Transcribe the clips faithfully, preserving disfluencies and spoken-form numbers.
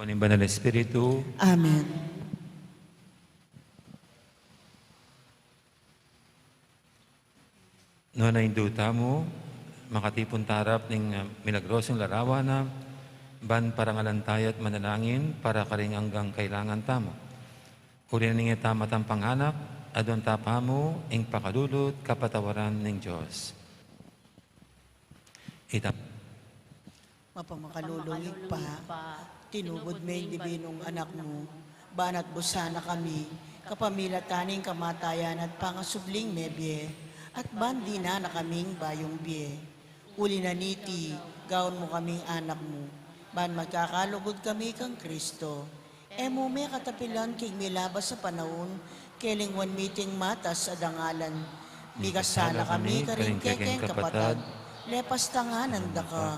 Ning Banal Espiritu. Amen. Nuan a Indu tamu, makatipun ta arap ning, ah, milagrosung larawan na, ban parangalan taya at manalangin para karing anggang kailangan tamu. Uli na ning e ta matampang anak, aduan ta pamu ing pakalulu at kapatawaran ning Dios. Ita. Mapamakalulung Ibpa, tinubud me ing dibinung Anak mu, banat busan na kami, kapamilatan ning kamatayan at pangasubling mebie, at ban dinan na kaming bayung bie. Uli na niti, gawan mu kaming anak mu, ban magkakalugud kami kang Kristo. E mu me katapilan king milabas a panaun, kelingwan mi iting matas a dangalan. Bikasan na kami karing kekeng kapatad, lepas tanganan da ka.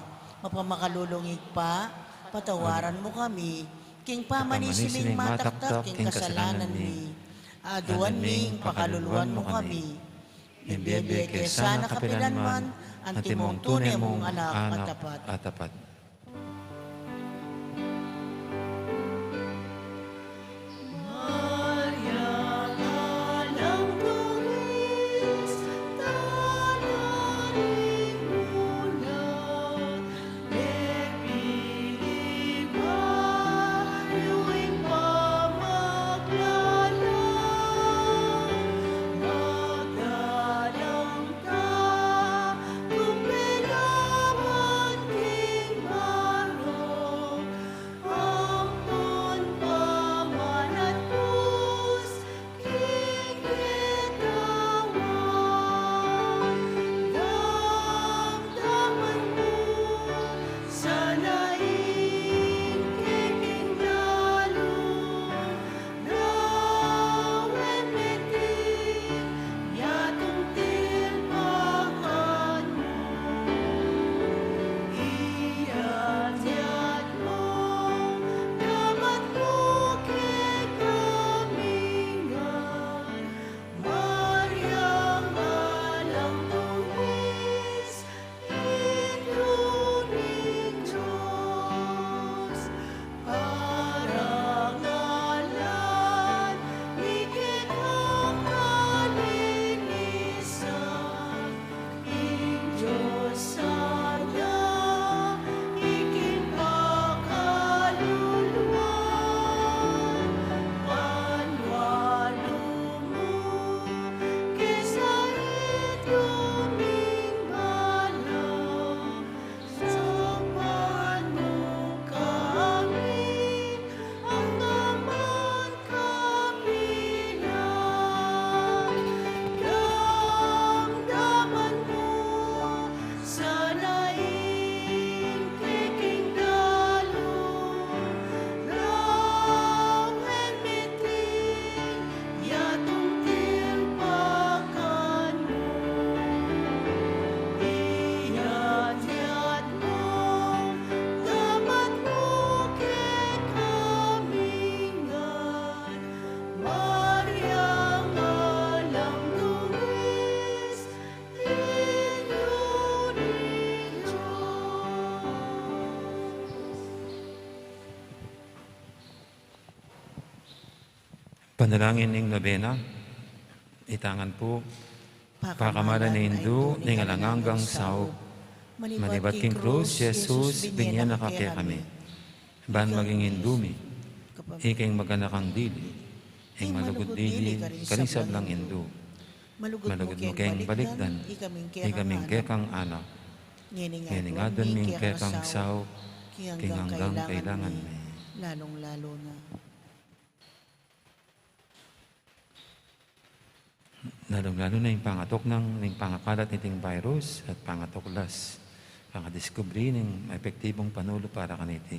Mapamakalulung Ibpa, patawaran mu kami, king pamanisi ming mataktak king kasalanan mi. Aduan ming pakaluluan mu kami. Mibie-bie ke sana kapilanman, antimong tune mung anak a tapat. Panalangin ning nobena. Itangan pu. Pakamalan ning Indu ning alang anggang saup. Manibat king krus Jesus, binye na ka kekami. Ban maging Indu mi, ikeng maganakang dili, ing malugud dili karing sablang Indu. Malugud mu keng balikdan ikaming kekang anak. Ngening aduan mi ing kekang saup king anggang kailangan mi. Lalung-lalu na. Lalung-lalu na ing pangatuknang ning pangakalat niting virus at pangatuklas, pangadiskubre ning epektibung panulu para kaniti.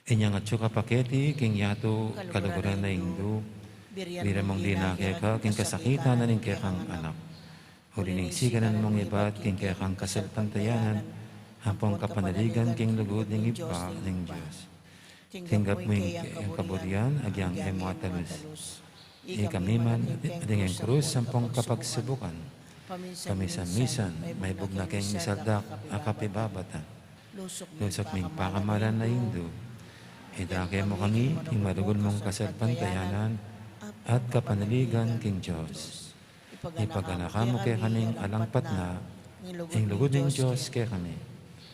Inyang atyu ka pa keti king yatu, kaluguran na Indu, bira mung dina keka king kasakitan na ning kekang anak. Uli ning sikanan mung ibat king kekang kasalpantayanan, ampong kapanaligan king lugud ning Ibpa ning Dios. Tinggap mu ing kaburian agyang e mu atalus. Ikami man, agyang ing krus ampong kapagsibukan, pamisan-misan maibug na keng misaldak a kapibabatan. Lusuk ming pakamalan a Indu, Idake mu kami king malugud mung kasalpantayanan at kapanaligan king Dios. Ipaganakan mu kekaming alang patna ing lugud ning Dios kekami.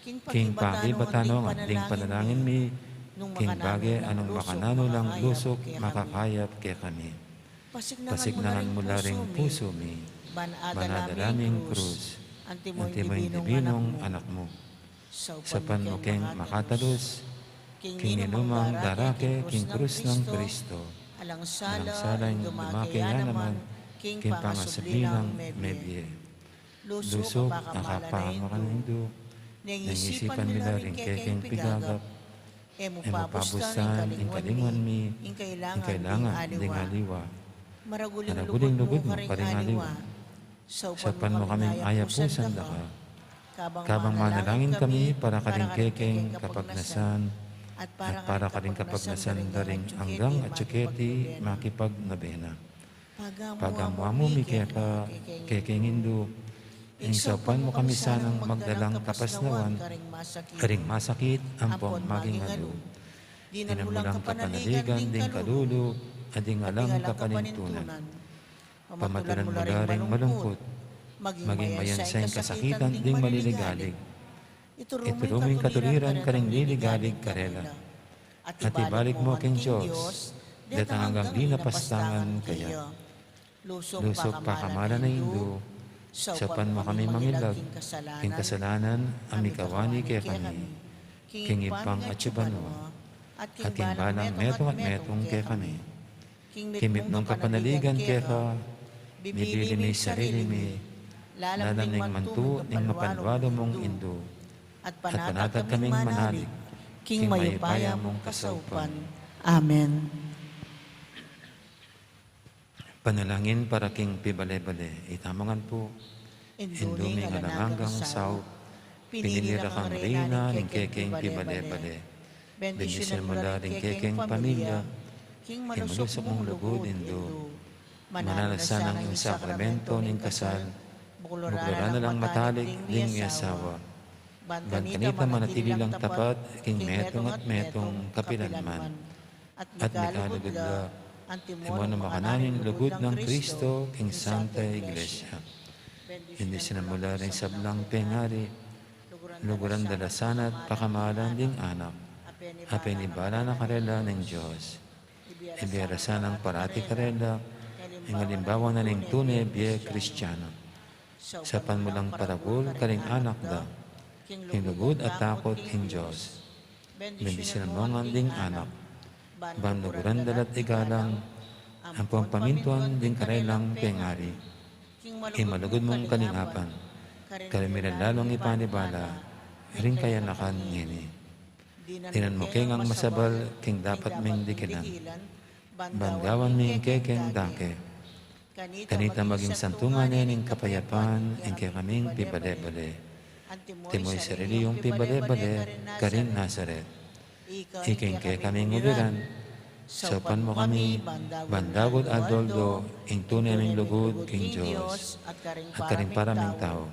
King pakibatan no ngan ding panalangin mi, king bage a nung makananu lang lusuk makakayap kekami. Pasiknangan mu la ring pusu mi, ban adala ming krus, antimo ing divinung anak mu. Saupan mu keng makatalus, king inumang darake king krus nang Kristo. Alang sala ing dumake ya naman, king pangasubli nang mebie. Lusuk a kapamaralan ning Indu, neng isipan mi la ring kekeng pigagap, e mu pabustan ing kalinguan mi, ing kailangan ding aliwa. Maragul ing lugud mu karing aliwa. Saupan mu kaming ayapusan da ka, kabang manalangin kami para karing kekeng kapagnasan, at para karing kapagnasan da ring anggang atiu keti makipagnobena. Pagamu-amu mi keka, kekeng Indu, ing saupan mu kami sanang magdalang kapasnawan karing masakit ampong maging alu. Dinan mu lang kapanaligan ding kalulu at ding alang kapanintunan. Pamatulan mu la ring malungkut, maging mayansa ing kasakitan ding maliligalig. Ituru mu ing katuliran karing liligalig karela. At ibalik mu king Dios detang anggang di na pastangan kaya. Lusuk pakamalan a Indu, saupan mu kami mangilag king kasalanan a mikawani kekami, king Ibpang atiu banua, at king balang metung at metung kekami. King mipnung kapanaligan keka, mibili mi sarili mi lalam ning mantu ning mapanwalu mung Indu, at panatag kaming manalig king mayupaya mung kasaupan. Amen. Panalangin para king pibale-bale. Itamu ngan pu. Indu ming alang anggang saup, pinili ra kang reyna ning kekeng pibale-bale. Bendisyunan mu la ring kekeng pamilya king malusuk mung lugud, Indu. Mananu la sanang ing sakramento ning kasal, buklura na lang matalik ding miasawa. Ban kanita manatili lang tapat king metung at metung kapilanman. At mikalugud la, antimo nung makananu ing lugud nang Kristo king Santa Iglesia. Bendisyunan mu la ring sablang pengari, luguran da la sana at pakamalan ding anak a penibala na karela ning Dios. Ibie ra sanang parati karela ing alimbawa na ning tune bie Kristiano. Saupan mu lang paragul karing anak da king lugud at takut king Dios. Bendisyunan mu ngan ding anak, ban luguran da la't igalang ampong pamintuan ding karelang pengari king malugud mung kalingapan, karing milalalung ipanibala ring kayanakan ngeni. Dinan mu ke ngang masabal king dapat ming dikilan, ban gawan mi ing kekeng dake. Kanita maging santungan ne ning kapayapan ing kekaming pibale-bale. Antimo ing sarili yung pibale-bale karin Nazaret. Ika ing kekaming uliran, saupan mu kami, ban dagud aldo-aldo ing tune ming lugud king Dios at karing para ming tau.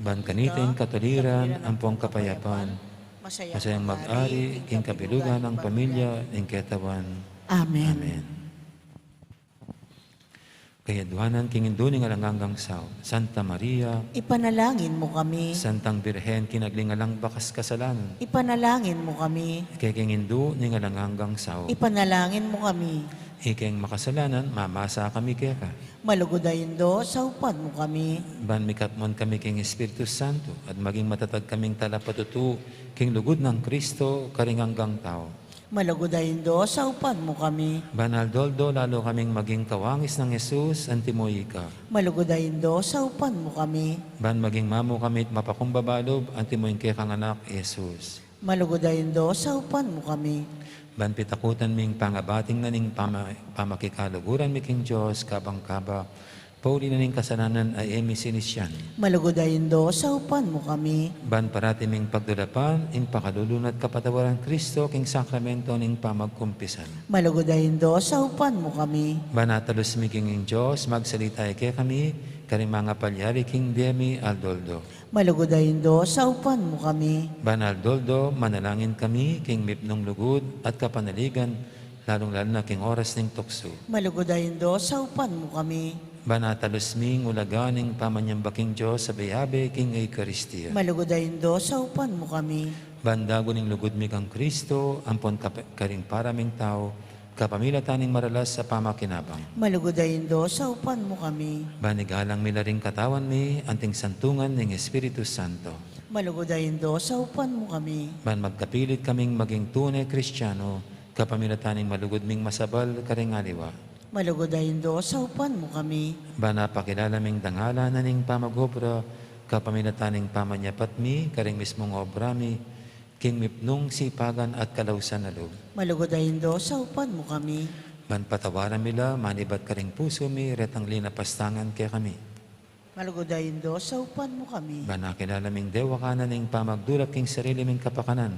Ban kanita ing katuliran ampong kapayapan, masayang mag-ari king kabilugan nang pamilya ning ketawan. Amen. Amen. Kayadwanan king Indu ning alang anggang saup, Santa Maria, ipanalangin mu kami. Santang Birhen king agli alang bakas kasalanan, ipanalangin mu kami. Kekeng Indu ning alang anggang saup, ipanalangin mu kami. Ikeng makasalanan, mamasa kami keka. Malugud a Indu, saupan mu kami. Ban mikatmon kami king Espiritu Santo at maging matatag kaming talapatutu king lugud nang Kristo karing anggang tau. Malugud a Indu, saupan mu kami. Ban aldo-aldo lalu kaming maging kawangis nang Jesus antimo ika. Malugud a Indu, saupan mu kami. Ban maging mamu kami't mapakumbaba lub antimo ing kekang Anak, Jesus. Malugud a Indu, saupan mu kami. Ban pitakutan ming pangabating na ning pama-, pamakikaluguran mi king Dios kabang kaba, pauli na ning kasalanan a e mi sinisian. Malugud a Indu, saupan mu kami. Ban parati ming pagdulapan ing pakalulu na't kapatawaran Kristo king sakramento ning pamagkumpisan. Malugud a Indu, saupan mu kami. Ban atalus mi king ing Dios, magsalita ya kekami karing mangapalyari king bie mi aldo-aldo. Malugud a Indu, saupan mu kami. Ban aldo-aldo manalangin kami king mipnung lugud at kapanaligan, lalung-lalu na king oras ning tuksu. Malugud a Indu, saupan mu kami. Ban atalus ming ulaga ning pamanyamba king Dios abe-abe king Eukaristia. Malugud a Indu, saupan mu kami. Ban dagu ning lugud mi kang Kristo ampon kap-, karing para ming tau, kapamilatan ning maralas a pamakinabang. Malugud a Indu, saupan mu kami. Ban igalang mi la ring katawan mi anting santungan ning Espiritu Santo. Malugud a Indu, saupan mu kami. Ban magkapilit kaming maging tune Kristiano, kapamilatan ning malugud ming masabal karing aliwa. Malugud a Indu, saupan mu kami. Ban apakilala ming dangalan na ning pamag-obra, kapamilatan ning pamanyapat mi karing mismung obra mi, king mipnung sipagan at kalausan a lub. Malugud a Indu, saupan mu kami. Ban patawaran mi la manibat karing pusu mi retang linapastangan kekami. Malugud a Indu, saupan mu kami. Ban akilala ming dewakan na ning pamagdulap king sarili ming kapakanan,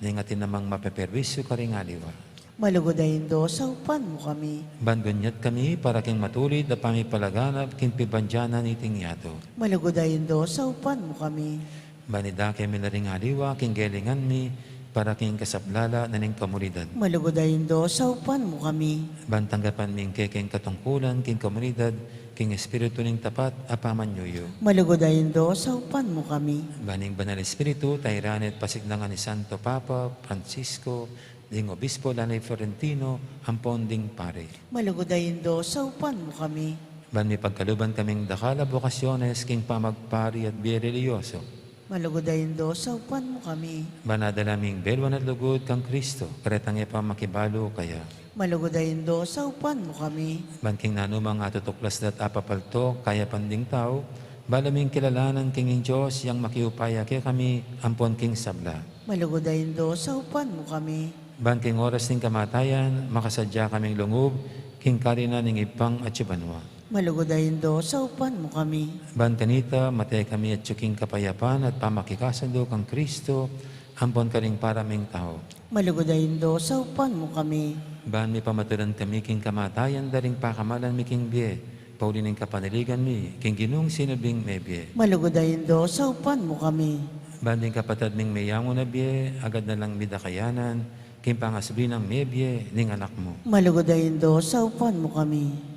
ning atin namang mapeperwisyu karing aliwa. Malugud a Indu, saupan mu kami. Ban gunyat kami para king matulid a pamipalaganap king pibandian na niting yatu. Malugud a Indu, saupan mu kami. Ban idake mi la ring aliwa king gelingan mi para king kasaplalan na ning komunidad. Malugud a Indu, saupan mu kami. Ban tanggapan mi ing kekeng katungkulan king komunidad king espiritu ning tapat a pamanyuyu. Malugud a Indu, saupan mu kami. Ban ing Banal Espiritu tairan at pasiglangan i Santo Papa Francisco, ding Obispo Lanay Florentino, ampon ding pari. Malugud a Indu, saupan mu kami. Ban mipagkaluban kaming dakal a bokasyones king pamagpari at bie relihiyoso. Malugud a Indu, saupan mu kami. Ban adala ming belwan at lugud kang Kristo, karetang e pa makibalu kaya. Malugud a Indu, saupan mu kami. Ban king nanumang atutuklas da't apapaltok kayapan ding tau, bala ming kilalanan king ing Dios yang makiupaya kekami ampon king sabla. Malugud a Indu, saupan mu kami. Ban king oras ning kamatayan, makasadya kaming lungub king karinan ning Ibpang atsu banua. Malugud a Indu, saupan mu kami. Ban kanita, mate kami atsu king kapayapan at pamakikasundu kang Kristo, ampon karing para ming tau. Malugud a Indu, saupan mu kami. Ban mipamatulan kami king kamatayan da ring pakamalan mi king bie, pauli ning kapanaligan mi king Ginung sinubling mebie. Malugud a Indu, saupan mu kami. Ban ding kapatad ming meyangu na bie, agad na lang midakayanan king pangasubli nang mebie ning Anak mu. Malugud a Indu, saupan mu kami.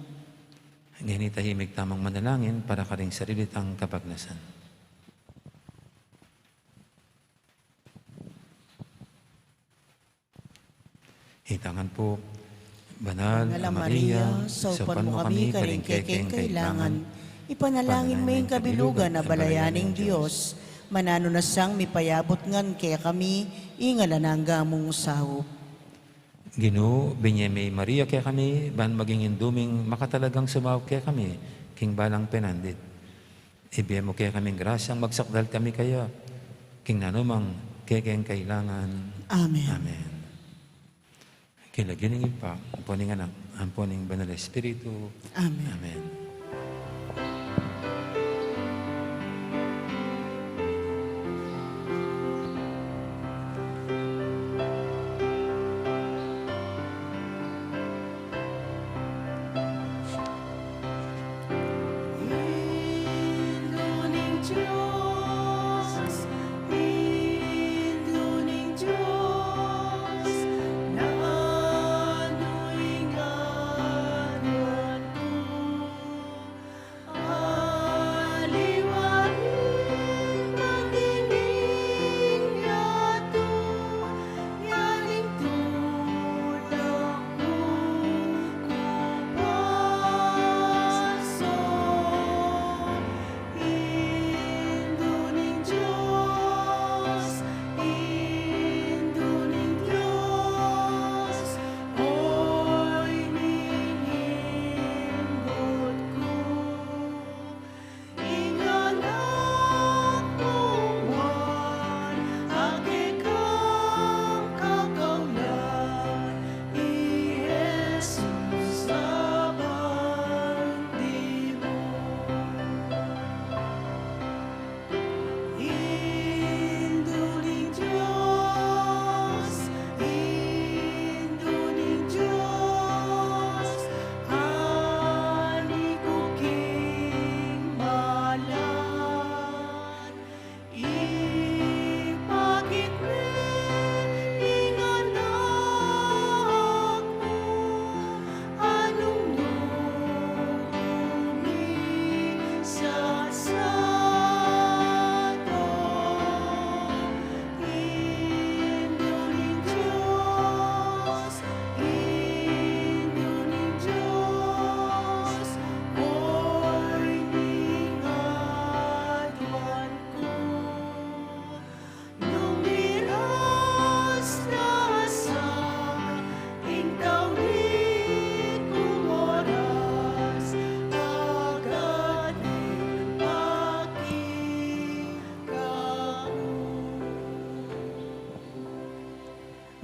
Ngeni tahimik tamung manalangin para karing sarili tang kapagnasan. Itang ngan pu. Banal a Maria, saupan mu kami karing kekeng kailangan. Ipanalangin me ing kabilugan a balayan ning Dios. Mananu na sang mipayabut ngan kekami ing alang angga mung saup. Ginu, binye me i Maria kekami, ban maging indu ming makatalagang sumaup kekami king balang penandit. Ibie mu kekaming grasyang magsakdal kami kaya king nanumang kekeng kailangan. Amen. Amen. King lagyu ning Ibpa, ampo ning Anak, ampo ning Banal a Espiritu. Amen. Amen.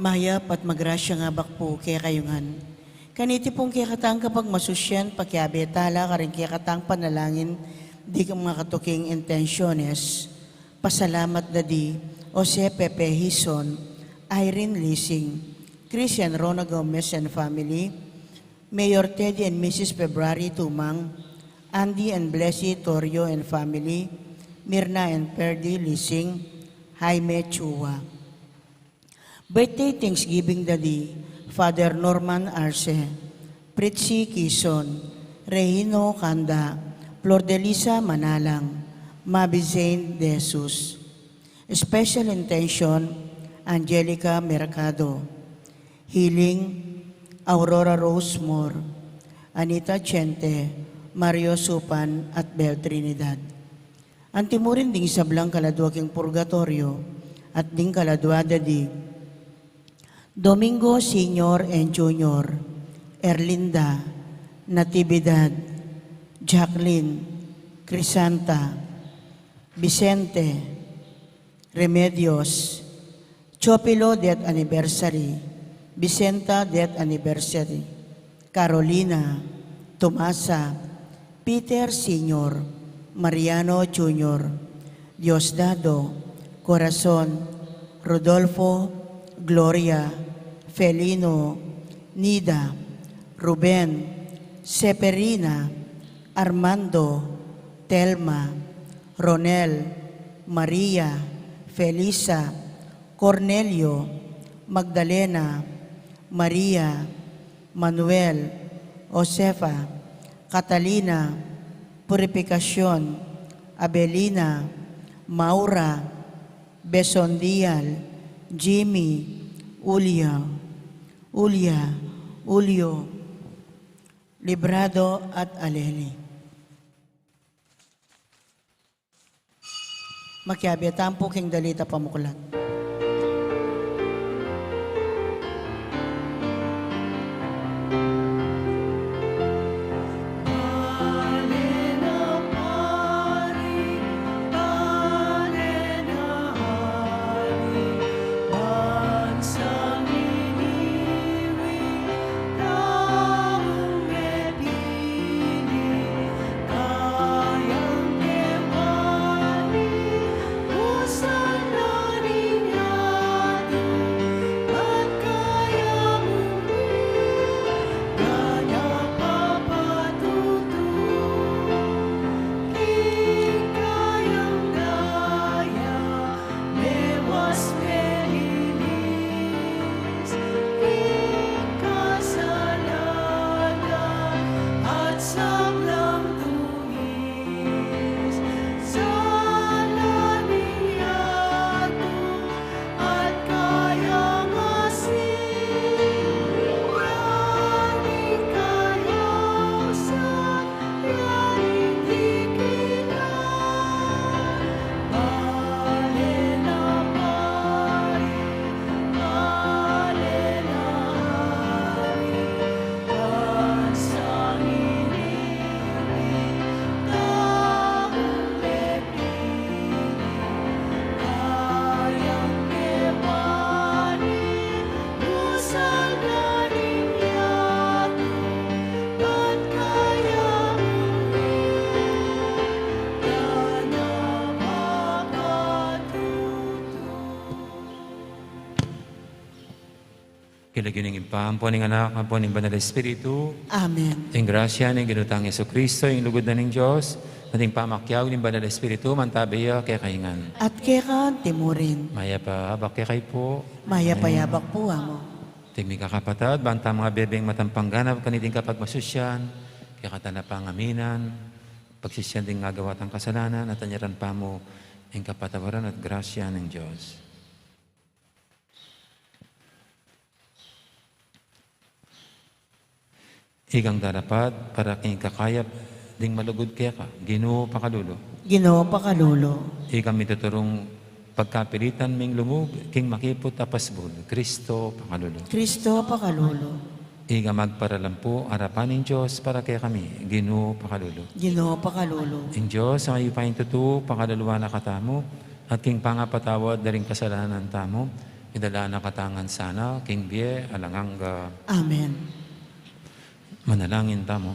Mayap at magrasyang abak pu kekayu ngan. Kaniti pung kekatang kapagmasusyan, pakiabe tala karing kekatang panalangin ding makatuking intensyones. Pasalamat da di Jose Pepe Hizon, Irene Lising, Christian Rona Gomez and family, Mayor Teddy and Missus February Tumang, Andy and Blessy Torrio and family, Mirna and Perdi Lising, Jaime Chua. Birthday Thanksgiving da di Father Norman Arce, Pritzy Kison, Reino Kanda, Flordelisa Manalang, Mabi Zane De Jesus. Special intention, Angelica Mercado. Healing, Aurora Rose Moore, Anita Chente, Mario Supan, at Bel Trinidad. Anti mu rin ding sablang kaladua king purgatoryo, at ding kaladua da di Domingo Senior and Junior, Erlinda, Natividad, Jacqueline, Crisanta, Vicente, Remedios, Chopilo death anniversary, Vicenta death anniversary, Carolina, Tomasa, Peter Senior, Mariano Junior, Diosdado, Corazon, Rodolfo, Gloria, Felino, Nida, Ruben, Seferina, Armando, Telma, Ronel, Maria, Felisa, Cornelio, Magdalena, Maria, Manuel, Josefa, Catalina, Purificacion, Abelina, Maura, Besondial, Jimmy, Ulia, Ulia, Ulio, Librado at Aleli. Makiabe tamu pu king dalit a pamuklat. King lagyu ning Ibpa, ampo ning Anak, ampo ning Banal Espiritu. Amen. Ing grasya ning Ginu tang Jesucristo, ing lugud na ning Dios, at ing pamakiabe ning Banal Espiritu, mantabi ya kekayu ngan. At keka anti mu rin. Mayap a abak kekayu pu. Mayap a abak pu, Among. Ing mikakapatad, banta mabebeng matampang ganap kaniting kapagmasusyan, kekatamu na pang aminan, pagsisian ding agawa tang kasalanan, at anyaran pa mu ing kapatawaran at grasya ning Dios. Ikang darapat para king kakayap ding malugud keka, Ginu, pakalulu. Ginu, pakalulu. Ikang mituturung pagkapilitan ming lumug king makiput a pasbul, Kristo, pakalulu. Kristo, pakalulu. Ikang magparalampu arapan ning Dios para kekami, Ginu, pakalulu. Ginu, pakalulu. Ing Dios a mayupayang tutu, pakaluluan na katamu, at king pangapatawad da ring kasalanan tamu, Idala na katamu ngan sana king bie alang angga. Amen. Manalangin tamu.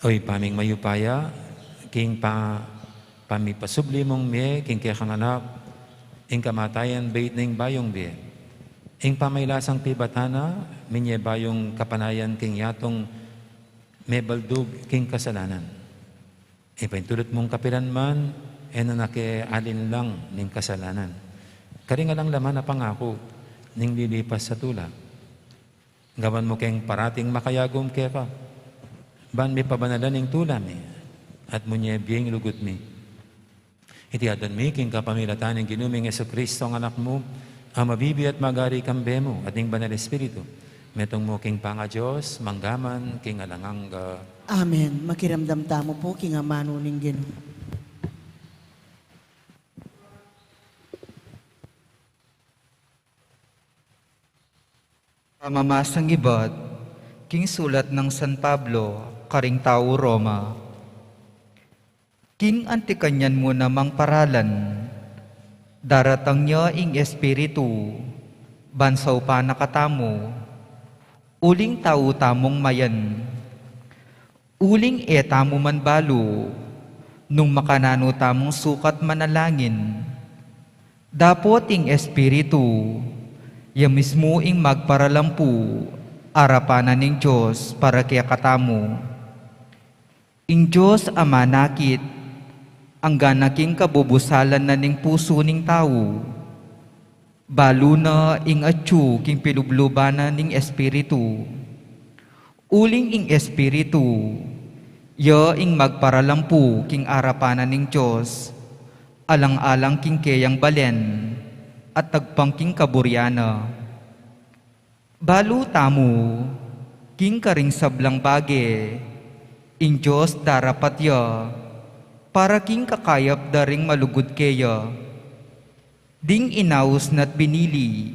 O Ibpa ming mayupaya, king pa-, pamipasubli mung mie king kekang Anak, ing kamatayan bait ning bayung bie. Ing pamailasang pibatan na, minye bayung kapanayan king yatung mebaldug king kasalanan. Ipaintulud mung kapilan man, e na na ke alinlang ning kasalanan. Karing alang laman a pangaku ning lilipas a tula. Gawan mu keng parating makayagum keka, ban mipabanalan ing tula mi, at munye bie ing lugud mi. Iti adwan mi king kapamilatan ning Ginu ming Jesucristo, ing Anak mu, a mabibie at magari kambe mu, at ning Banal Espiritu, metung mu king pangaDios, mangga man king alang angga. Amen. Makiramdam tamu pu king amanu ning Ginu. Pamamasang ibat king sulat nang San Pablo karing tau Roma. King anti kanyan mu namang paralan, daratang ya ing Espiritu, ban saupan na katamu, uling tau tamung mayan. Uling e tamu man balu, nung makananu tamung sukat manalangin, dapot ing Espiritu, ya mismu ing magparalampu arapan na ning Dios para kekatamu. Ing Dios a manakit, angga na king kabubusalan na ning pusu ning tau. Balu na ing atyu king pilubluban na ning Espiritu. Uling ing Espiritu, ya ing magparalampu king arapan na ning Dios, alang-alang king keyang balen, at agpang king kaburian na. Balu tamu, king karing sablang bage, ing Dios darapat ya, para king kakayap da ring malugud keya. Ding inaus na't binili,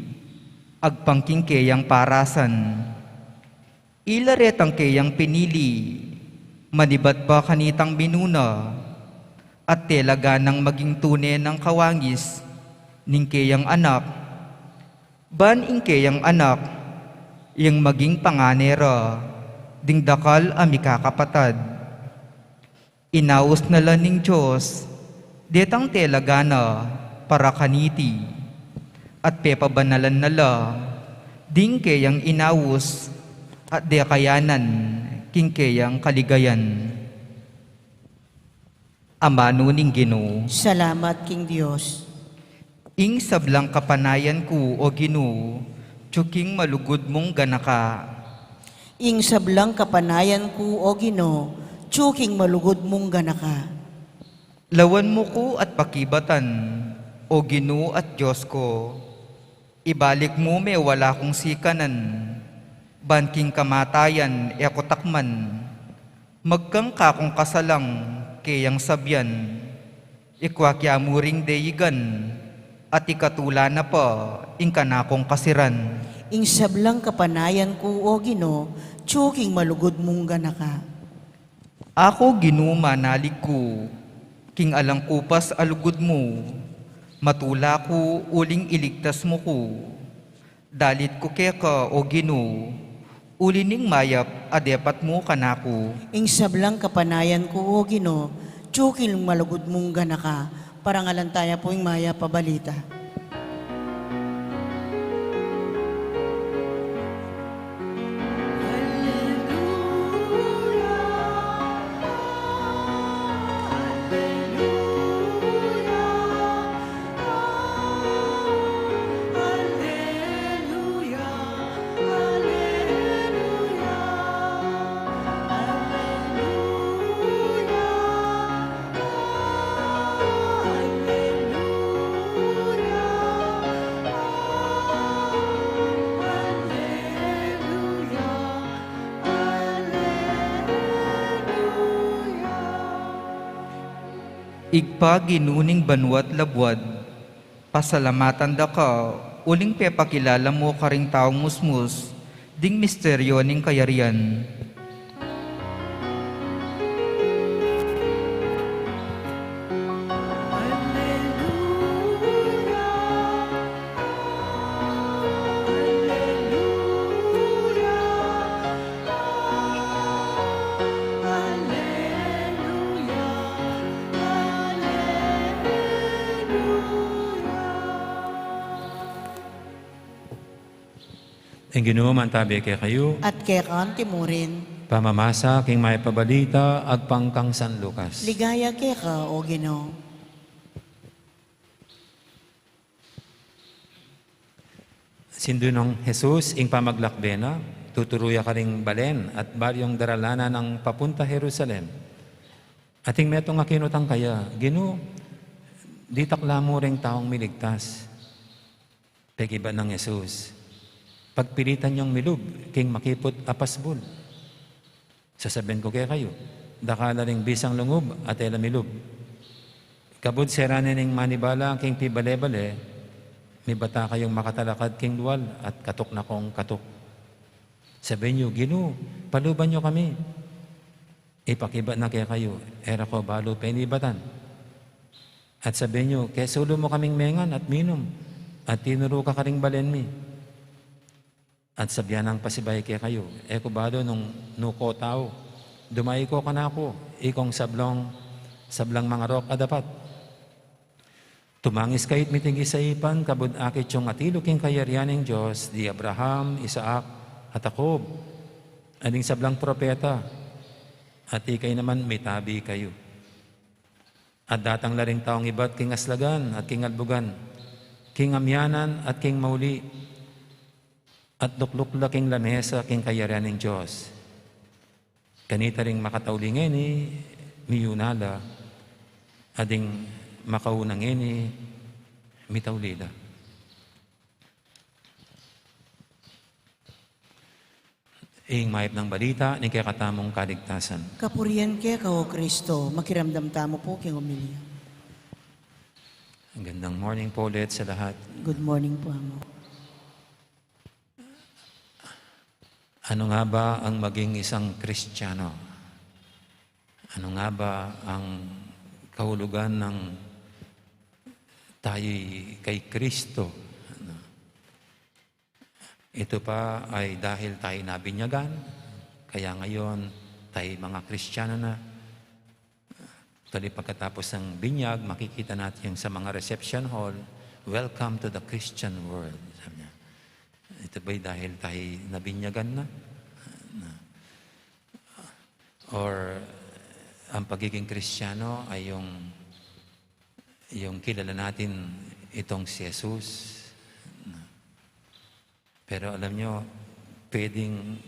agpang king keyang parasan. Ila retang keyang pinili, manibat pa kanitang minuna, at telaga nang maging tune nang kawangis, ning keyang anak, ban ing keyang anak, yang maging pangane ra, ding dakal a mikakapatad. Inaus na la ning Dios, detang telaga na para kaniti, at pepabanalan na la, ding keyang inaus, at dekayanan, king keyang kaligayan. Amanu ning Ginu. Salamat king Dios. Ing sablang kapanayan ku, o Ginu, atyu king malugud mung ganaka. Ing sablang kapanayan ku, o Ginu, atyu king malugud mung ganaka. Lawan mu ku at pakibatan, o Ginu at Dios ku. Ibalik mu me wala kung sikanan, ban king kamatayan e ku takman. Magkang kakung kasalang keyang sabian, ikwa kya mu ring deyigan, at ikatula na pa ing kanakung kasiran. Ing sablang kapanayan ku, o Ginu, atyu king malugud mung ganaka. Aku, Ginu, manalig ku, king alang kupas a lugud mu, matula ku uling iligtas mu ku. Dalit ku keka, o Ginu, uli ning mayap a depat mu kanaku. Ing sablang kapanayan ku, o Ginu, atyu king malugud mung ganaka. Parangalan taya pu ing mayap a balita. Ibpa, Ginu ning banua't labuad, pasalamatan da ka, uling pepakilala mu karing taung musmus ding misteryo ning kayarian. Ing Ginu mantabi kekayu. At keka antimurin. Pamamasa king Mayap a Balita agpang kang San Lucas. Ligaya keka, O Ginu. Sindu nong Jesus ing pamaglakbe na, tuturu ya karing balen at baryung daralanan nang papunta Jerusalem. Ating metung a kinutang kaya, "Ginu, ditak la mu reng taung miligtas?" Pekibat nang Jesus, "Pagpilitan yung milub king makiput a pasbul. Sasabian ku kekayu, dakal la ring bisang lungub at e la milub. Kabud seranan ning manibala king pibale-bale, mibata kayung makatalakad king lual at katuk na kong katuk. Sabian yu, 'Ginu, paluban yu kami.' Ipakibat na kekayu, 'E ra ko balu penibatan.' At sabian yu, 'Kesulu mu kaming mengan at minum, at tinuru ka karing balen mi.' At sabian nang pasibayu kekayu, 'E ku balu nung nu ko tau, dumayu ko kanaku, ikong sablung, sablang mangarok a dapat.' Tumangis kayu't mitinggi sa ipan, kabud akit yung atilu king kayarian ning Dios, di Abraham, Isaac, at Jacob, at ding sablang propeta, at ikayu naman mitabi kayu. At datang la ring taung ibat king aslagan at king albugan, king amianan at king mauli, at lukluk la king lamesa king kayarian ning Dios. Kanita ring makatauli ngeni, miyuna la, at ding makauna ngeni, mitauli la." Ing Mayap a Balita ning kekatamung kaligtasan. Kapurian keka, O Kristo. Makiramdam tamu pu king omilya. Magandang morning po ulit sa lahat. Good morning po, Amo. Ano nga ba ang maging isang Kristiyano? Ano nga ba ang kahulugan ng tayo'y kay Kristo? Ano? Ito pa ay dahil tayo nabinyagan, kaya ngayon tayo mga Kristiyano na. Actually, pagkatapos ng binyag, makikita natin yung sa mga reception hall, "Welcome to the Christian world," sabi niya. Ito ba'y dahil tayo nabinyagan na? Na. Or ang pagiging Kristiyano ay yung, yung kilala natin itong si Jesus. Na. Pero alam nyo, pwedeng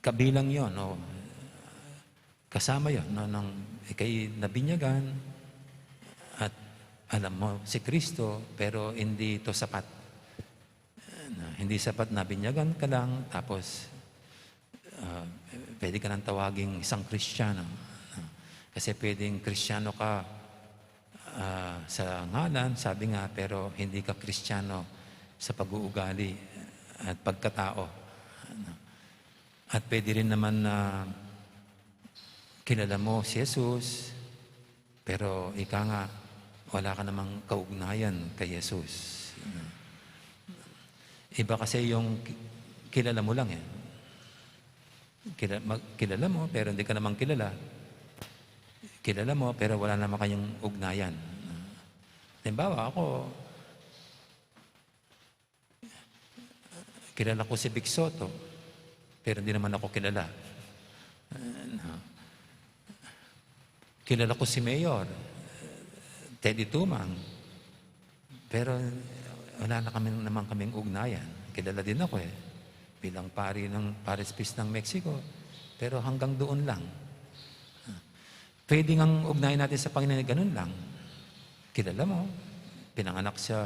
kabilang yon, o kasama yon, no, nung ikay nabinyagan at alam mo si Kristo, pero hindi to sapat. Na, hindi sapat, nabinyagan ka lang, tapos, ah, pwede ka nang tawaging isang Kristiyano. Kasi pwedeng Kristiyano ka, ah, sa ngalan, sabi nga, pero hindi ka Kristiyano sa pag-uugali at pagkatao. Ano? At pwede rin naman na kilala mo si Jesus, pero ika nga, wala ka namang kaugnayan kay Jesus. Iba kasi yung ki-, kilala mo lang eh. Kila-, mag-, kilala mo, pero hindi ka naman kilala. Kilala mo, pero wala naman kayong ugnayan. Halimbawa, ako, kilala ko si Vic Soto, pero hindi naman ako kilala. Ano? Kilala ko si Mayor Teddy Tumang, pero wala na kami, naman kaming ugnayan. Kilala din ako eh, bilang pari ng Paris Peace ng Mexico, pero hanggang doon lang. Pwede ngang ugnayan natin sa Panginoon ay ganun lang. Kilala mo, pinanganak siya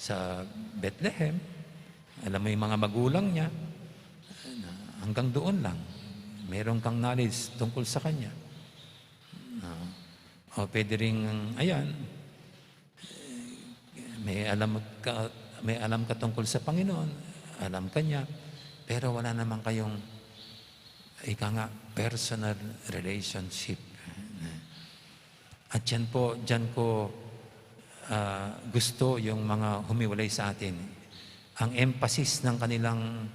sa Bethlehem, alam mo yung mga magulang niya, hanggang doon lang. Meron kang knowledge tungkol sa kanya. Ah, o pwede ring, ayan, may alam ka, may alam ka tungkol sa Panginoon, alam ka niya, pero wala naman kayong, ika nga, personal relationship. At yan po, dyan ko, ah, gusto yung mga humiwalay sa atin. Ang emphasis ng kanilang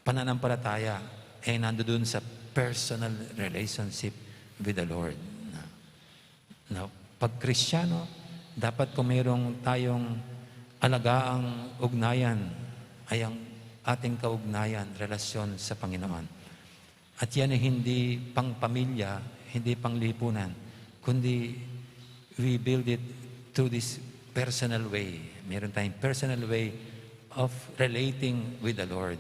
pananampalataya ay nandoon sa personal relationship with the Lord. Na, na pag Kristiyano, dapat kung mayroong tayong alagaang ugnayan ay ang ating kaugnayan, relasyon sa Panginoon. At yan ay hindi pang pamilya, hindi pang lipunan, kundi we build it through this personal way. Meron tayong personal way of relating with the Lord.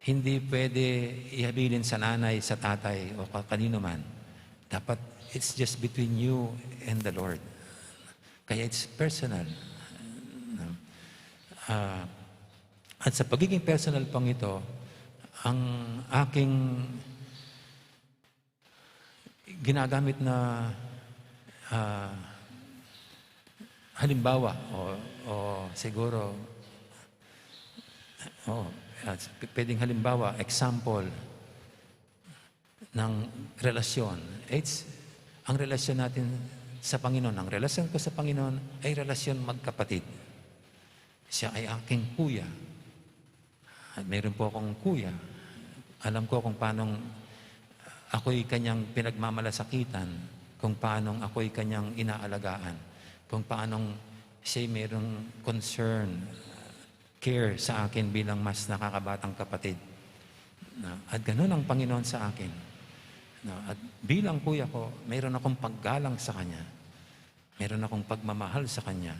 Hindi pwede ihabilin sa nanay, sa tatay, o ka-, kanino man. Dapat it's just between you and the Lord. Kaya it's personal. Ah, at sa pagiging personal pang ito, ang aking ginagamit na, ah, halimbawa, o, o siguro, o, ah, p-, pwedeng halimbawa, example, ng relasyon. It's, ang relasyon natin sa Panginoon, ang relasyon ko sa Panginoon ay relasyon magkapatid. Siya ay aking kuya. At meron po akong kuya. Alam ko kung paanong ako'y kanyang pinagmamalasakitan, kung paanong ako'y kanyang inaalagaan, kung paanong siya'y merong concern, care sa akin bilang mas nakakabatang kapatid. Na, at ganun ang Panginoon sa akin. Na, at bilang kuya ko, meron akong paggalang sa kanya. Meron akong pagmamahal sa kanya.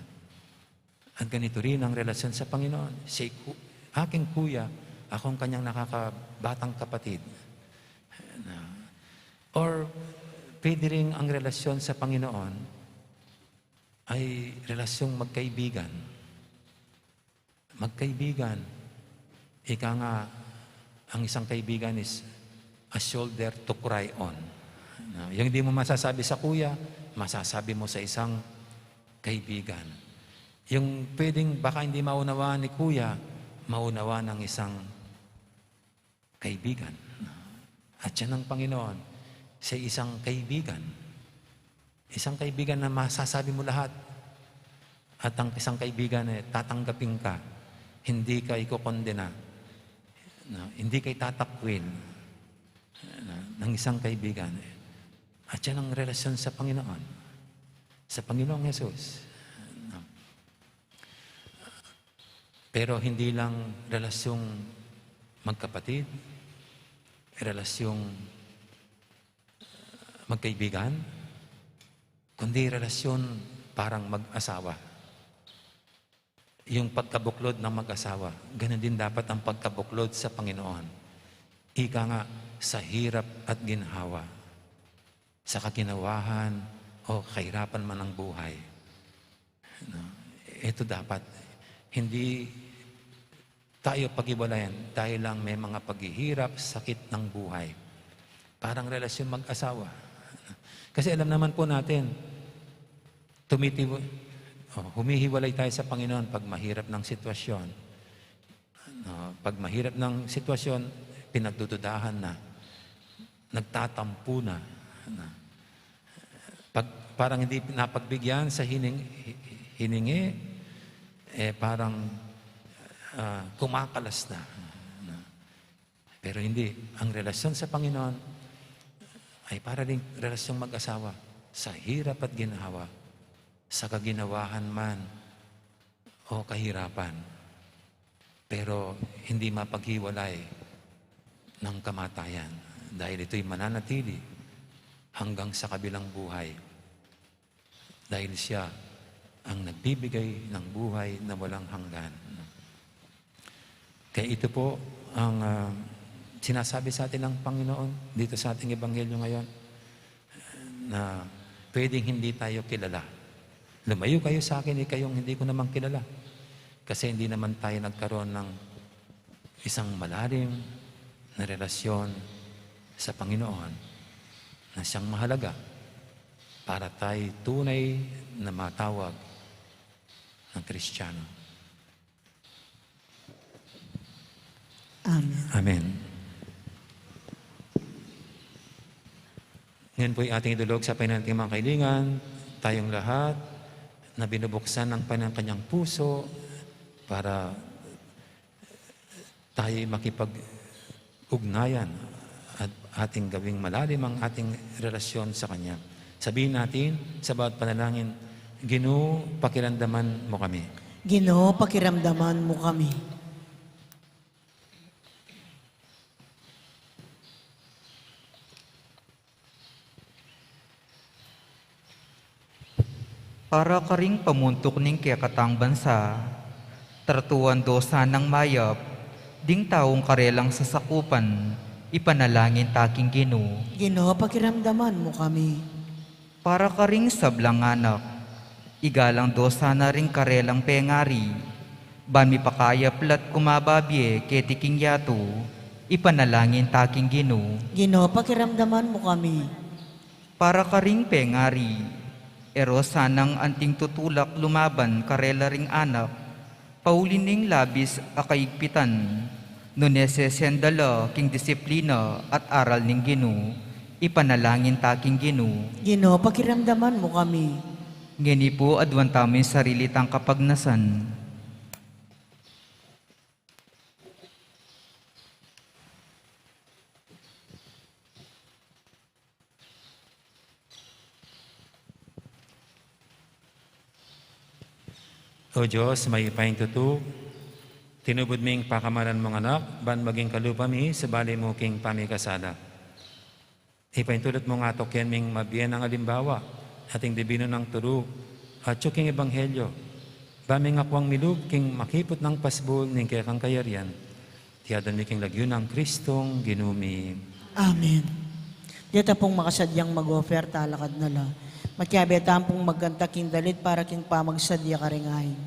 At ganito rin ang relasyon sa Panginoon. Siya ku-, aking kuya, akong kanyang nakakabatang kapatid. Na, or pwede rin ang relasyon sa Panginoon ay relasyong magkaibigan. Magkaibigan. Ika nga, ang isang kaibigan is a shoulder to cry on. No? Yung hindi mo masasabi sa kuya, masasabi mo sa isang kaibigan. Yung pwedeng baka hindi maunawaan ni kuya, maunawaan ng isang kaibigan. At siya ng Panginoon, siya isang kaibigan. Isang kaibigan na masasabi mo lahat. At ang isang kaibigan, eh, tatanggapin ka. Hindi ka ikokondena. No? Hindi ka itatakwil. No? Ng isang kaibigan. At yan ang relasyon sa Panginoon. Sa Panginoong Jesus. No? Pero hindi lang relasyong magkapatid, relasyong magkaibigan, kundi relasyon parang mag-asawa. Yung pagkabuklod ng mag-asawa, ganun din dapat ang pagkabuklod sa Panginoon. Ika nga, sa hirap at ginhawa, sa kaginawahan o kahirapan man ng buhay. No? Ito dapat, hindi tayo paghiwalayan dahil lang may mga paghihirap, sakit ng buhay. Parang relasyon mag-asawa. Kasi alam naman po natin, tumitiw-, oh, humihiwalay tayo sa Panginoon pag mahirap ng sitwasyon. No, pag mahirap ng sitwasyon, pinagdududahan na, nagtatampo na, no. Pag, parang hindi napagbigyan sa hining-, hi-, hiningi, eh, parang, ah, kumakalas na, no. Pero hindi, ang relasyon sa Panginoon ay para ding relasyong mag-asawa sa hirap at ginhawa, sa kaginawahan man o kahirapan. Pero hindi mapaghiwalay ng kamatayan, dahil ito'y mananatili hanggang sa kabilang buhay, dahil siya ang nagbibigay ng buhay na walang hanggan. Kaya ito po ang, ah, sinasabi sa atin ng Panginoon dito sa ating ebanghelyo ngayon, na pwedeng hindi tayo kilala. "Lumayo kayo sa akin, ikayong hindi ko naman kilala." Kasi hindi naman tayo nagkaroon ng isang malalim na relasyon sa Panginoon na siyang mahalaga para tayo tunay na matawag ng Kristiyano. Amen. Amen. Ngayon po'y ating idulog sa Panginoon ating mga kailingan, tayong lahat na binubuksan ng Panginoon kanyang puso para tayo'y makipag-ugnayan at ating gawing malalim ang ating relasyon sa Kanya. Sabihin natin sa bawat panalangin, "Ginu, pakiramdaman mo kami." Ginu, pakiramdaman mo kami. Para karing pamuntuk ning kekatang bansa, tratuan do sanang mayap ding taung karelang sasakupan, ipanalangin ta king Ginu. Ginu, pakiramdaman mu kami. Para karing sablang anak, igalang do sana ring karelang pengari, ban mipakayap la't kumababie keti king yatu, ipanalangin ta king Ginu. Ginu, pakiramdaman mu kami. Para karing pengari, e ro sanang anting tutulak lumaban karela ring anak, pauli ning labis a kaigpitan, nune sesenda la king disiplina at aral ning Ginu, ipanalangin ta king Ginu. Ginu, pakiramdaman mu kami. Ngeni pu, aduan tamu ing sarili tang kapagnasan. O Dios, mayupayang tutu, tinubud ming pakamalan mung Anak, ban maging kalupa mi, sabali mu king pamikasala. Ipaintulut mung atuken ming mabie nang alimbawa, ating dibinu nang turu, atyu king ebanghelyo, ban ming akwang milub king makiput nang pasbul ning kekang kayarian. Iti adwan mi king lagyu nang Kristong Ginu mi. Amen. Deta pung makasadyang mag-offer, talakad na la. Makiabe tamu pung magkanta king dalit para king pamagsadya karing ain.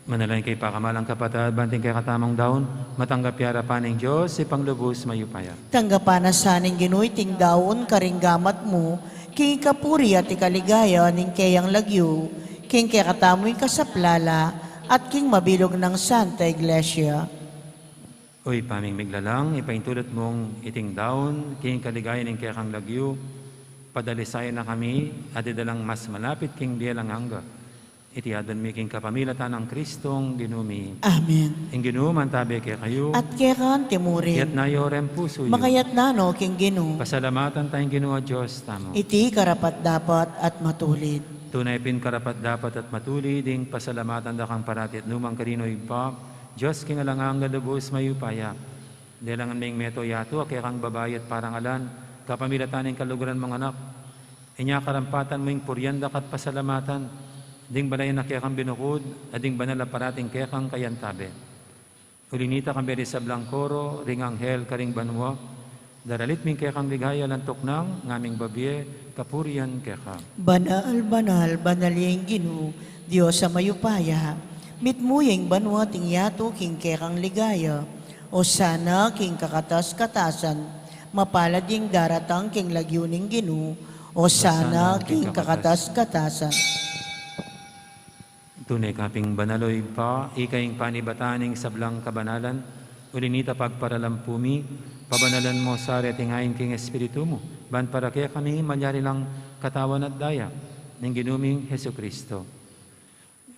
Manalangin kayu pakamalan kung kapatad, ban iting kekatamung daun matanggap ya arapan ning Dios Ibpang lubus mayupaya. Tanggapan na sa ning Ginu iting daun karing gamat mu, king ikapuri at ikaligaya ning keyang lagyu, king kekatamung kasaplalan at king mabilug nang Santa Iglesia. O Ibpa ming miglalang, ipaintulut mung iting daun king ikaligaya ning kekang lagyu, padalisayan na kami at idalang mas malapit king bie alang angga. Iti adwan mi king kapamilatan nang Kristong Ginu mi. Amen. Ing Ginu mantabe kekayu. At keka mu rin. Iyatas yu ring pusu yu. Makayatas no king Ginu. Pasalamatan taya ing Ginu a Dios tamu. Iti karapat-dapat at matulid. Tune pin karapat-dapat at matulid ing pasalamatan da kang parati at nukarin man, O Ibpa, Dios king alang angga, lubus mayupaya. Lelangan ming meto yatu a kekang babai at parangalan, kapamilatan ning kaluguran mung Anak. Inya karampatan mu ing purian da ka at pasalamatan, ding balayan a kekang binukud, at ding banal a parating kekang kayantabe. Uli na nita, kambe ring sablang koro ring anghel karing banua, daralit mi ing kekang ligaya alang tuknang, ngaming babie kapurian keka. Banal, banal, banal ya ing Ginu, Dios a mayupaya. Mitmu ya ing banua at ing yatu king kekang ligaya. Osana king kakatas-katasan. Mapalad ya ing daratang king lagyu ning Ginu. Osana king kakatas-katasan. Tune ka pin banal, o Ibpa, ika ing panibatan ning sablang kabanalan, uli na nita pagparalan pu mi, pabanalan mu sa reting ain king Espiritu mu, ban para kekami malyari lang katawan at daya ning Ginu ming Jesucristo.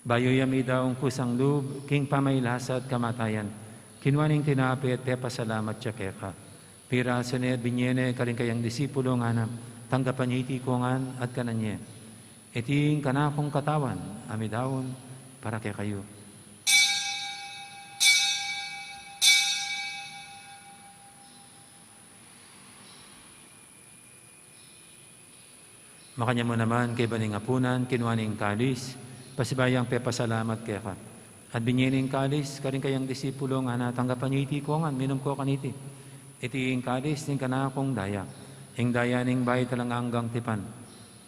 Bayu ya midaun kusang lub king pamagkasakit at kamatayan, kinua ne ing tinape at pepasalamat ya keka. Pirasu ne at binye ne karing kayang disipulo, ngana, tanggapan ye iti kongan at kanan ye. Iti ing kanakung katawan a midaun para kekayu. Makanyan mu naman kaybat ning apunan, kinua ne ing kalis, pasibayu yang pepasalamat keka. At binye ne ing kalis karing kayang disipulo, ngana, tanggapan ye iti kongan, minum ko kaniti. Iti ing kalis ning kanakung daya, ing daya ning bayu at alang anggang tipan,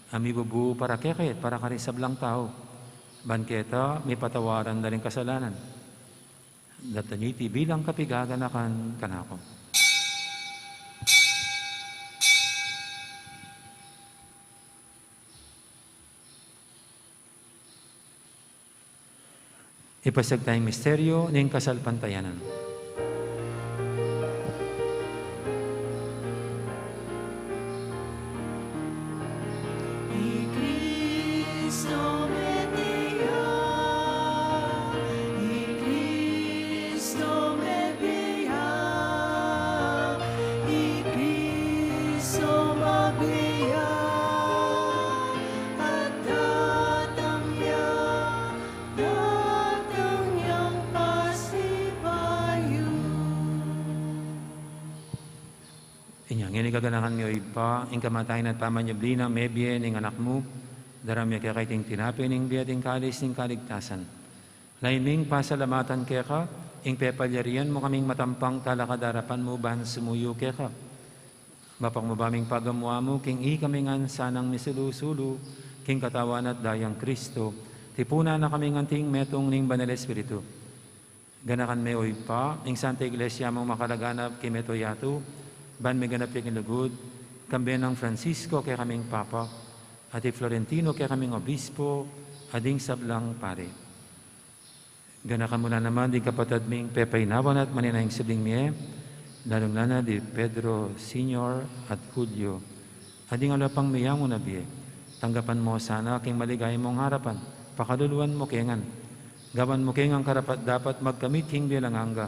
a mibubu para kekayu at para karing sablang tau, ban keta mipatawaran da ring kasalanan. Daptan ye iti bilang kapaganakan kanaku. Ipasiag taya ing misteryu ning kasalpantayanan. I Kristo mete ya, i Kristo mete ya, i Kristo mete ya, at datang ya, datang yang pasibayu. Inya ngeni gaganakan mi, o Ibpa, ing kamatayan at pamanyubli nang mebie ning Anak mu, daraun mi keka iting tinape ning bie at ing kalis ning kaligtasan. Lalu ming pasalamatan keka ing pepalyarian mu kaming matampang talakad arapan mu ban sumuyu keka. Mapakamabie ming pagamuan mu king ikami ngan sanang misulu-sulu king katawan at dayang Kristo, tipunan na kaming anting metung ning Banal Espiritu. Ganakan me, o Ibpa, ing Santa Iglesia mung makalaganap king mabilug a yatu, ban miganap ya king lugud, kambe nang Francisco kekaming Papa, at i Florentino kekaming Obispo, at ding sablang pari. Ganakan mu la naman ding kapatad ming pepaynawan at manenaya king subling mie, lalung-lala na di Pedro Senior at Julio, at ding aliwa pang meangu na bie. Tanggapan mu sana king maligaya mung arapan, pakaluluan mu ke ngan. Gawan mu ke ngan karapat-dapat magkamit king bie alang angga.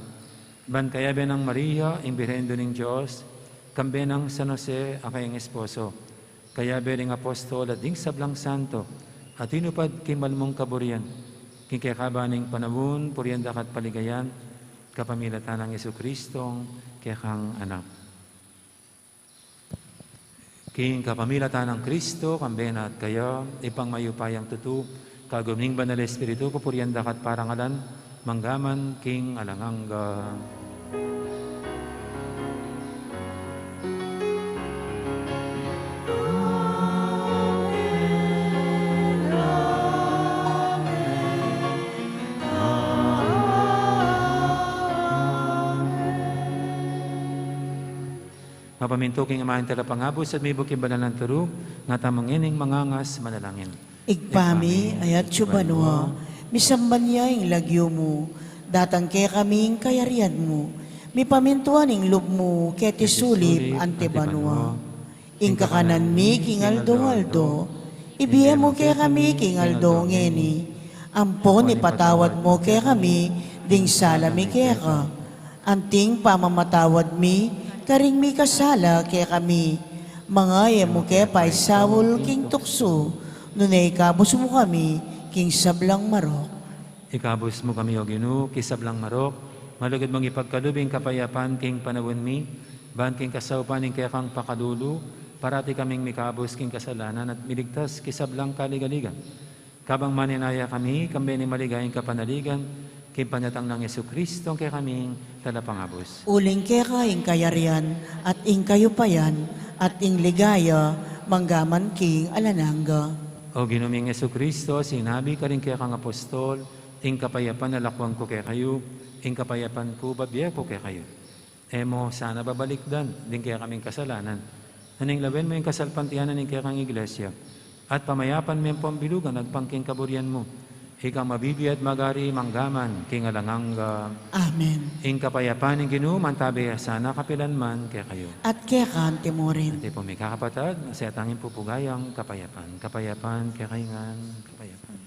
Ban kayabe nang Maria, ing Birhen Indu ning Dios, kambe nang San Jose, a kayang esposo, kayabe ring apostol at ding sablang santo a tinupad king mal mung kaburian, king kekaban ning panaun, purian da ka at paligayan, kapamilatan nang Jesucristong kekang Anak. King kapamilatan nang Kristo, kambe na at kaya, Ibpang mayupayang tutu, kagum ning Banal Espiritu, kapurian da ka at parangalan, mangga man king alang angga. Mapamintu king Ama ing Talapangabus at mibuk king banal nang turu, ngatamu ngening mangangas manalangin. Ibpa mi, a atsu banua, misamban ya ing lagyu mu, datang kekami ing kayarian mu, mipamintuan ing lub mu keti sulip anti banua. Ing kakanan mi king aldo-aldo, ibie mu kekami king aldo ngeni, ampon ipatawad mu kekami ding sala mi keka, anting pamamatawad mi karing mikasala kekami. Manga e mu ke paisaul king tuksu, nune ikabus mu kami king sablang marok. Ikabus mu kami, O Ginu, king sablang marok, malugud mung ipagkalub ing kapayapan king panaun mi, ban king kasaupan ning kekang pakalulu, parati kaming mikabus king kasalanan at miligtas king sablang kaligaligan. Kabang manenaya kami, kambe ning maligayang kapanaligan, king panyatang nang Jesucristo, kekaming Talapangabus. Uling keka ing kayarian, at ing kayupayan, at ing ligaya, mangga man king alang angga. O Ginu ming Jesucristo, sinabi karing kekang apostol, Ing kapayapan lakuan ku kekayu, ing kapayapan ku bibie ku kekayu. E mu sana babalikdan ding kekaming kasalanan, nune lawen mu ing kasalpantayanan ning kekang Iglesia, at pamayapan me ampong bilugan agpang king kaburian mu, ikang mabibie at magari mangga man king alang angga. Amen. Ing kapayapan ning Ginu mantabi ya sana kapilan man kekayu. At keka mu rin. At pu, mikakapatad, sa tanging pupugayang kapayapan. Kapayapan kekayu ngan, kapayapan.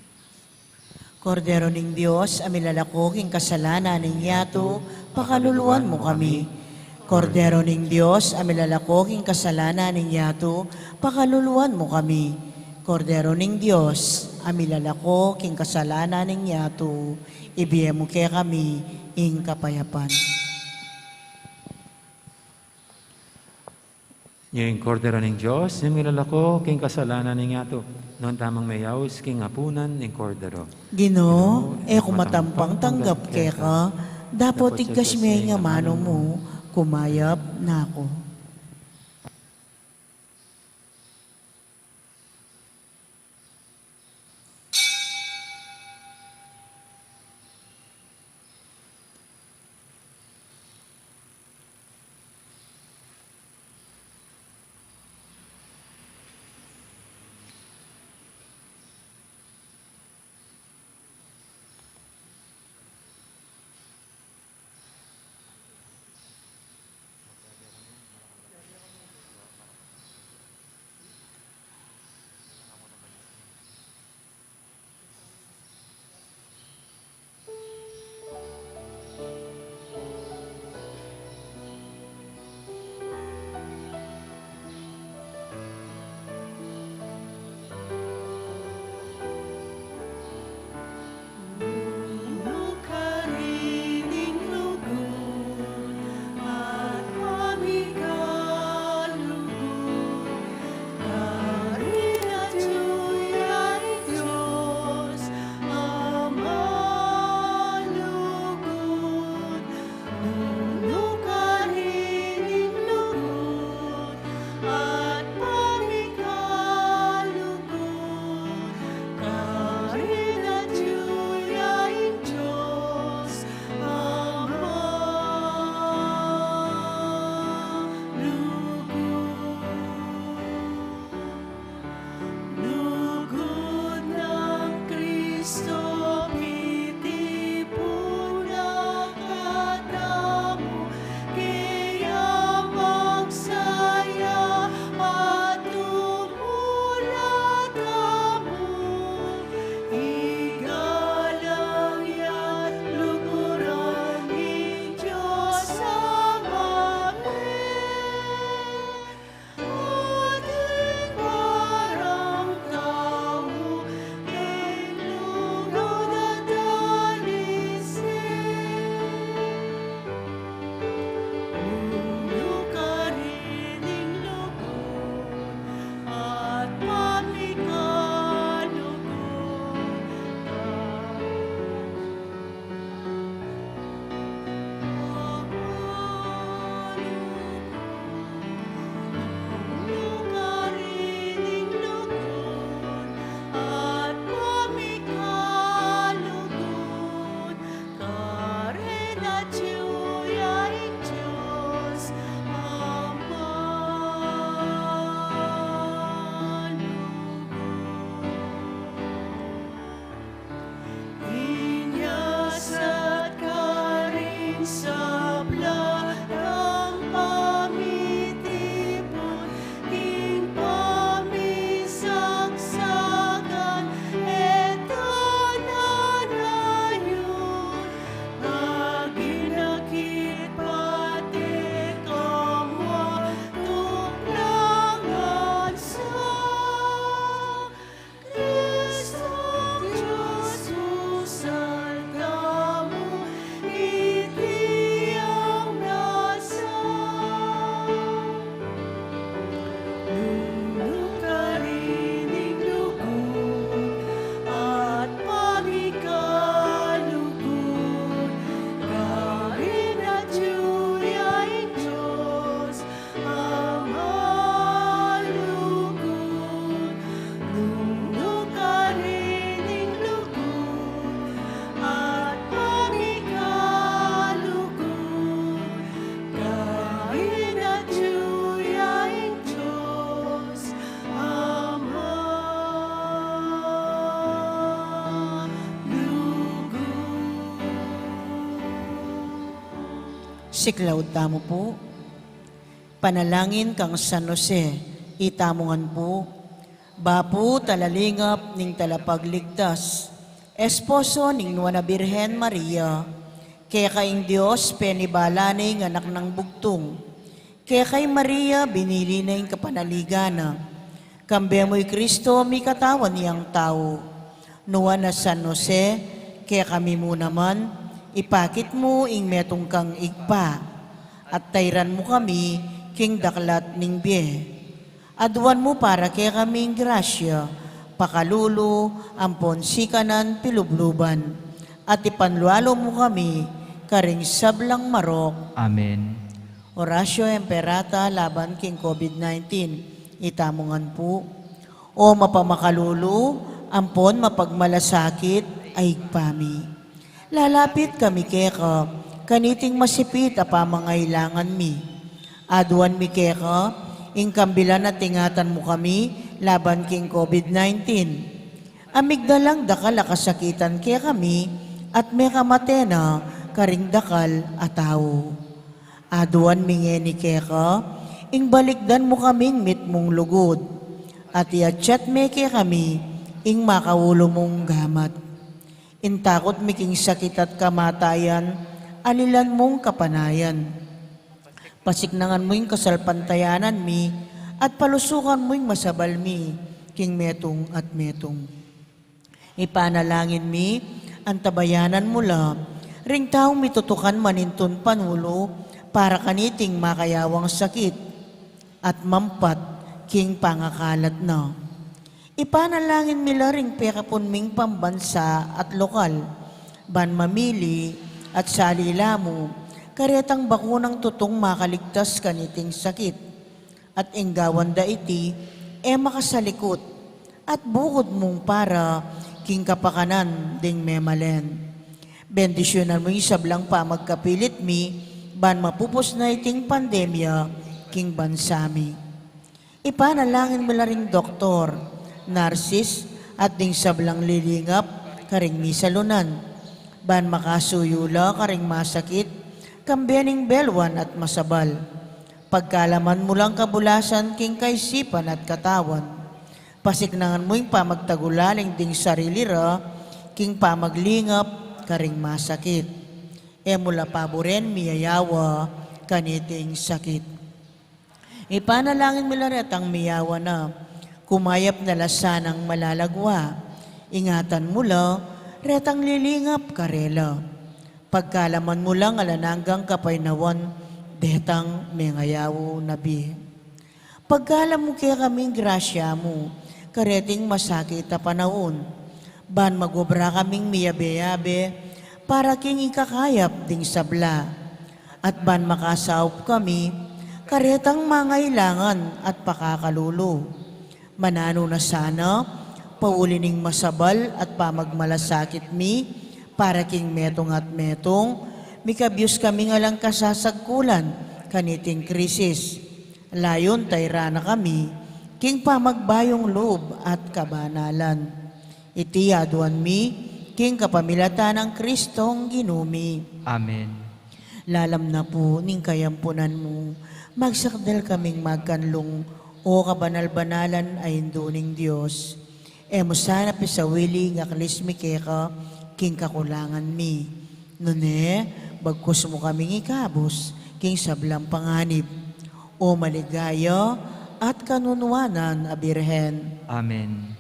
Kordero ning Dios, a milalako king kasalanan ning yatu, pakaluluan mu kami. Kordero ning Dios, a milalako king kasalanan ning yatu, pakaluluan mu kami. Kordero ning Dios, a milalako king kasalanan ning yatu, ibie mu kekami ing kapayapan. Ing Kordero ning Dios, a milalako king kasalanan ning yatu. Nuan tamung meyaus king apunan ning Kordero. Ginu, e ku matampang tanggap keka, dapot igkas me ing amanu mu, kumayap na ku. Siklaud tamu pu. Panalangin kang San Jose, itamu ngan pu. Bapu talalingap ning talapagligtas, esposo ning Nuan a Birhen Maria, keka ing Dios penibala ne ing anak nang bugtung. Keka i Maria binili ne ing kapanaligan na. Kambe mu i Kristo mikatawan yang tau. Nuan a San Jose, kekami mu naman, ipakit mu ing metung kang ibpa, at tairan mu kami king daklat ning bie. Aduan mu para kekami ing grasya, pakalulu, ampon sikanan pilubluban, at ipanlualu mu kami karing sablang marok. Amen. Oratio Imperata laban king COVID nineteen, itamu ngan pu. O mapamakalulu, ampon mapagmalasakit a Ibpa mi. Lalapit kami keka, kaniting masipit a pamangailangan mi. Aduan mi keka, ing kambilan at ingatan mu kami, laban king COVID nineteen. Amigdalang dakal a kasakitan kekami, at mekamate na karing dakal a tau. Aduan mi ngeni keka, ing balikdan mu kaming mitmung lugud, at iatsat me kekami, ing makaulu mung gamat. Ing takut mi king sakit at kamatayan, alilan mung kapanayan. Pasiknangan mu ing kasalpantayanan mi, at palusukan mu ing masabal mi, king metung at metung. Ipanalangin mi, antabayanan mu la, ring taung mitutukan manintun panulu, para kaniting makayawang sakit, at mampat king pangakalat na. Ipanalangin mi la ring pekapun ming pambansa at lokal, ban mamili at salila mu, karetang bakunang tutung makaligtas kaniting sakit. At ing gawan da iti, e makasalikut, at bukud mung para king kapakanan ding memalen. Bendisyunan mu ing sablang pamagkapilit mi, ban mapupus na iting pandemya king bansa mi. Ipanalangin mu la ring doktor, narsis, at ding sablang lilingap karing misalunan, ban makasuyu la karing masakit, kambe ning belwan at masabal. Pagkalaman mu lang kabulasan king kaisipan at katawan. Pasiknangan mu ing pamagtagulaling ding sarili ra king pamaglingap karing masakit. E mu la paburen miyayawa kaniting sakit. Ipanalangin mu la retang miyawa na, kumayap na la sanang malalagwa. Ingatan mu la retang lilingap karela. Pagkalaman mu lang alang anggang kapaynawan detang mengayaw na bie. Pagkalam mu kekaming grasya mu, kareting masakit a panaun, ban magobra kaming miyabe-yabe para king ikakayap ding sabla, at ban makasaup kami karetang mangailangan at pakakalulu. Mananu na sana, pauli ning masabal at pamagmalasakit mi, para king metung at metung, mikabyus kaming alang kasasagkulan kaniting krisis. Layun tairan na kami king pamagbayung lub at kabanalan. Iti aduan mi king kapamilatan nang Kristong Ginu mi. Amen. Lalam na pu ning kayampunan mu, magsakdal kaming magkanlung, o kabanal-banalan a Indu ning Dios. E mu sana pisawili ing aklis mi keka king kakulangan mi. Nune, bagkus mu kaming ikabus king sablang panganib. O maligaya at kanunuanan a Birhen. Amen.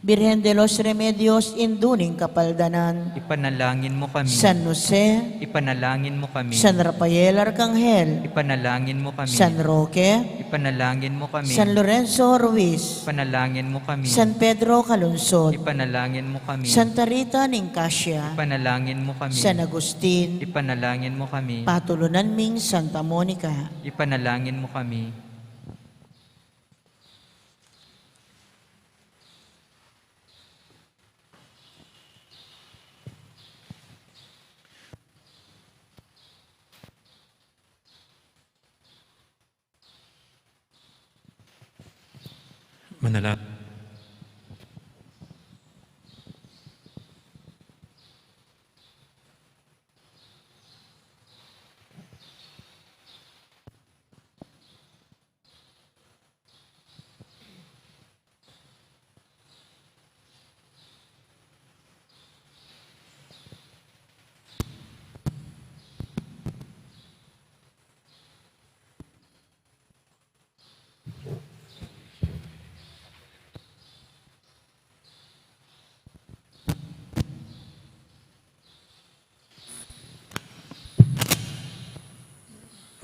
Birhen de los Remedios, Indu ning Kapaldanan. Ipanalangin mu kami. San Jose. Ipanalangin mu kami. San Rafael Arcangel. Ipanalangin mu kami. San Roque. Ipanalangin mu kami. San Lorenzo Ruiz. Ipanalangin mu kami. San Pedro Calungsod. Ipanalangin mu kami. Santa Rita ning Casia. Ipanalangin mu kami. San Agustin. Ipanalangin mu kami. Patulunan ming Santa Monica. Ipanalangin mu kami. Manala.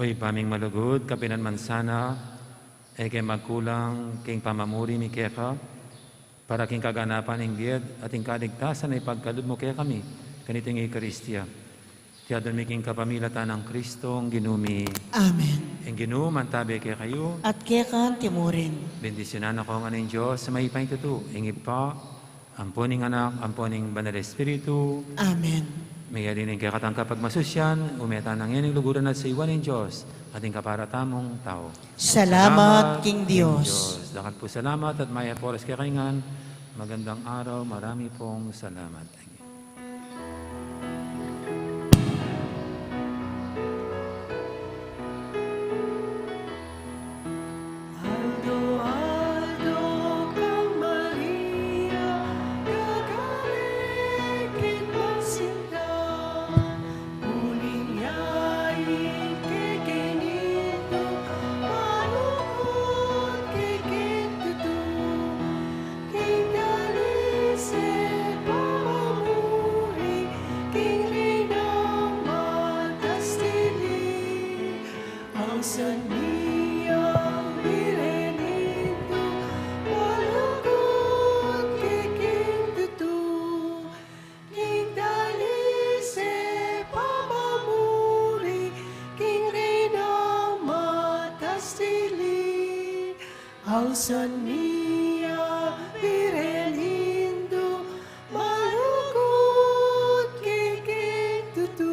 O Ibpa ming malugud, kapilan man sana, e ke magkulang king pamamuri mi keka, para king kaganapan ning bie at ing kaligtasan a ipagkalub mu kekami, kaniting Eukaristia. Iti adwan mi king kapamilatan nang Kristong Ginu mi. Amen. Ing Ginu mantabe kekayu. At keka antimurin. Bendisyunan na kayu ngan ning Dios a mayupayang tutu, ing Ibpa, ampo ning Anak, ampo ning Banal Espiritu. Amen. Meyari ning kekatang kapagmasusyan, ume tana ngeni king luguran at sa yawan ning Dios, at ing kapara tamung tau. Salamat king Dios. Dakal pung salamat at mayap a oras kekayu ngan. Magandang araw, marami pong salamat. Aldo-aldo kang Maria, gagale kit magsinta, uling yain ke king Ginu, malugud ke king tutu, king dalis at pamamuri, king Reynang matas dili. Ausan mi ya, Birhen Indu, malugud ke king tutu, king dalis at pamamuri, king Reynang matas dili. Ausan mi ya, Birhen Indu, malugud ke king tutu.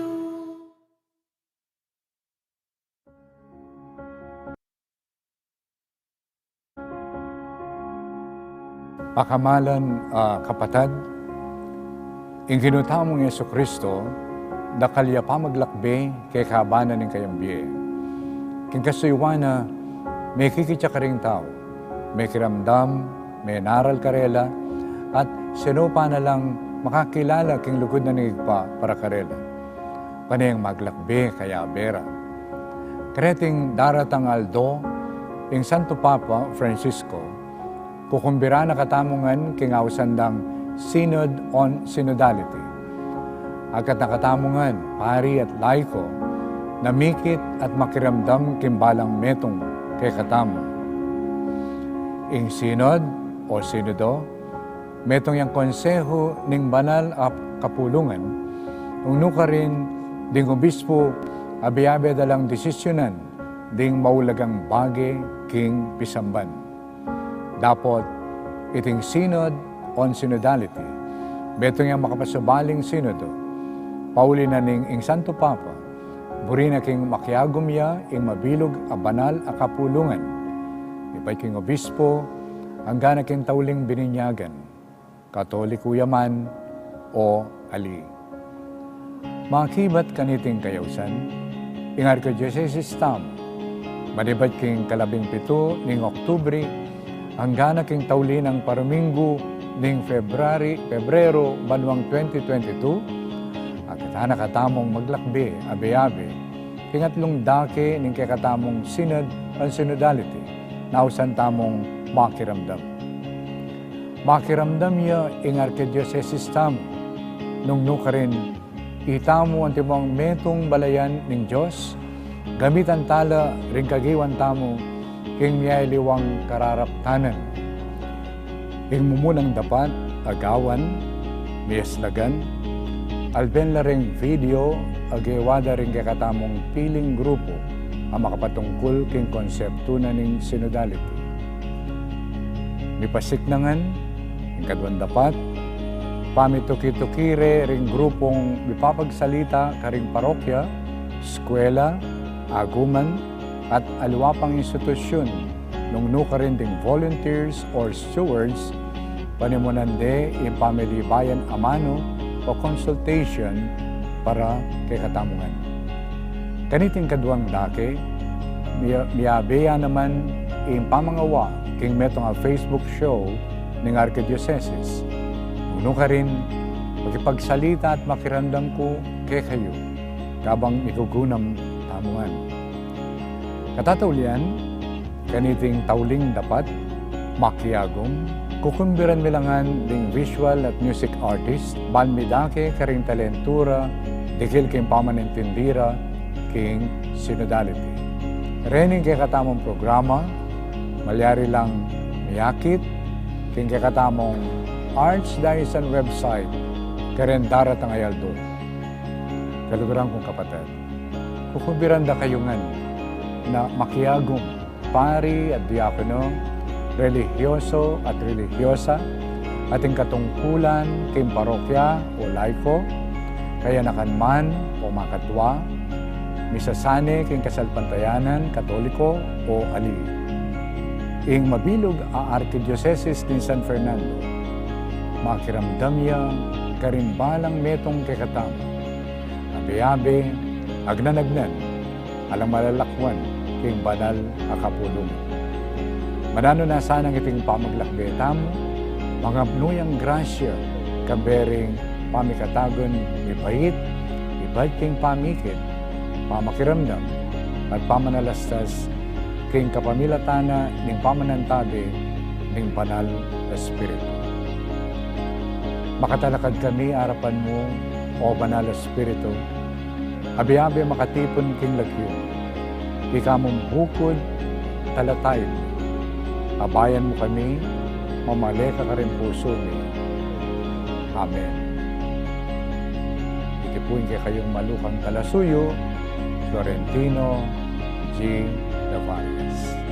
Pakamalan a kapatad, ing Ginu tamung Jesucristo, dakal ya pamaglakbe kekaban na ning kayang bie. King kasuyuan na, mekikit ya karing tau, mekiramdam, menaral karela, at sinupa na lang makakilala king lugud na ning Ibpa para karela. Pane yang maglakbe kayabe ra. Kareting daratang aldo, ing Santo Papa Francisco, kukumbira na katamu ngan king ausan dang Synod on Synodality. Agkat na katamu ngan, pari at laiko, na mikit at makiramdam king balang metung kekatamu. Ing Synod o Sinodo, metung yang konsehu ning banal a kapulungan, nung nukarin ding obispo abe-abe da lang desisyunan ding maulagang bage king pisamban. Dapot iting Synod on Synodality, metung yang makapasubaling sinodo, pauli na ning ing Santo Papa, buri na king makiagum ya ing mabilug a banal a kapulungan, ibat king obispo, angga na king tauling bininyagan, Katoliko ya man o ali. Makibat kaniting kayausan, ing arkidiosesis tamu, manibat king kalabing pitu ning Oktubre, angga na king tauli nang paruminggu ning February, Pebrero, banuang twenty twenty-two, agkat na katamung maglakbe abe-abe king atlung dake ning kekatamung Synod on Synodality, na ausan tamung makiramdam. Makiramdam ya ing arkidiosesis tamu, nung nukarin itamu antimong metung balayan ning Dios, gamitan tala ring kagiwan tamu king miyaliwang kararaptanan. Ing mumunang dapat a gawan, miyaslagan, alben la ring video a gewa da ring kekatamung piling grupu a makapatungkul king konseptu na ning synodality. Mipasiknangan, ing kaduang dapat, pamituki-tuki re ring grupung mipapagsalita karing parokya, eskwela, aguman, at aliwa pang institusyun, nung nukarin ding volunteers or stewards, panimunan de ing pamilibayan a manu o consultation para kekatamu ngan. Kaniting kaduang dake, miya-, miyabe ya naman ing pamangawa king metung a Facebook show ning arkidiosesis. Nung nukarin, makipagsalita at makiramdam ku kekayu, kabang migugunam tamu ngan. Katataulian, kaniting tauling dapat, makiagum, kukumbiran mi la ngan ding visual at music artist, ban midake karing talentu ra, dikil king pamaintindi ra king synodality. Rening kekatamung programa, malyari lang miyakit king kekatamung Archdiocesan website karing daratang a aldo. Kaluguran kung kapatad, kukubiran da kayu ngan na makiagum pari at diakono, relihiyoso at relihiyosa, ating katungkulan king parokya o laiko, kayanakan man o makatwa, misasane king kasalpantayanan Katoliko o ali. Ing mabilug a Arkidiosesis ning San Fernando, makiramdam ya karing balang metung kekatamu, abe-abe, agnan-agnan, alang malalakuan king banal a kapulungan. Mananu na sanang iting pamaglakbe tamu, mangapnu yang grasya, kambe ring pamikatagun mibait, ibat king pamikit, pamakiramdam, at pamanalastas king kapamilatan na ning pamanantabe ning Banal a Espiritu. Makatalakad kami arapan mu, O Banal a Espiritu, abe-abe makatipun king lagyu, ika mung bukud, talatayu, abayan mu kami, mamale ka karing pusu mi. Amen. Iti pu ing kekayung malukang talasuyu, Florentino G. Navarez.